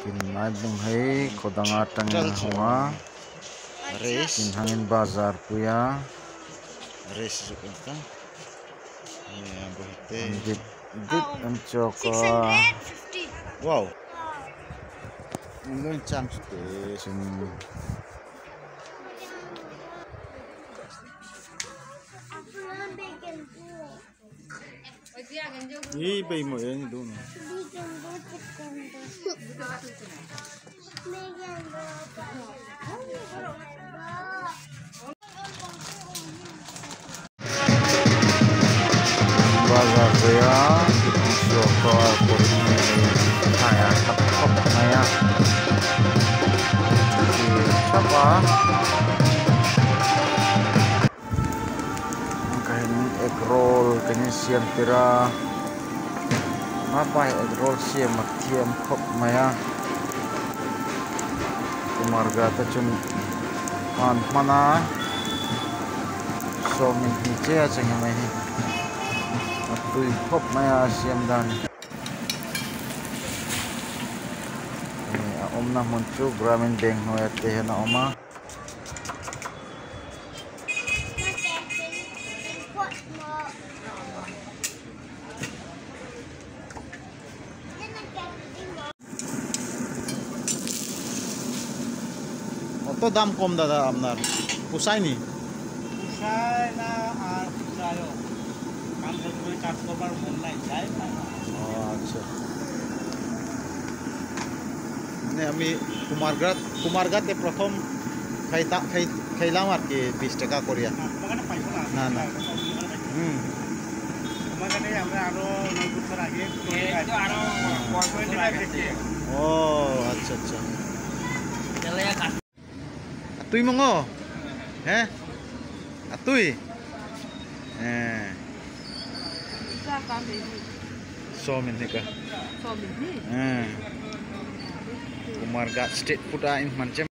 Thin Aibawng hei khaw danga atangin a hawng a tin hangin bazar pui a an dip dip an chawk a. Bazar pui a sawrkar pawhin a tha khawp mai a thil thap a. Egg roll kan insiam tir a mapa hi egg roll siam a thiam khawp mai a kumarga te chu an hman a sawmin hnih chiah a cheng mai hi a tui khawp mai a a siam dan a awmna hmun chu Gramin Bank hnuaiah te hian a awm a. কত দাম কম দাদা আপনার পোষায়নি? পোষায় না আর পোষায়ও কাম করে কাজ করবার মন নাই যায়। ও আচ্ছা, মানে আমি কুমারঘাট কুমারঘাটে প্রথম খাইতা খাইলাম আর কি 20 টাকা করিয়া। না না হুম আমরা আরো 9 বছর আগে। ও আচ্ছা আচ্ছা, তুই মঙ্গ হ্যাঁ তুই হ্যাঁ 100 minit ka? 100 minit. Kumarghat street food a in man chem.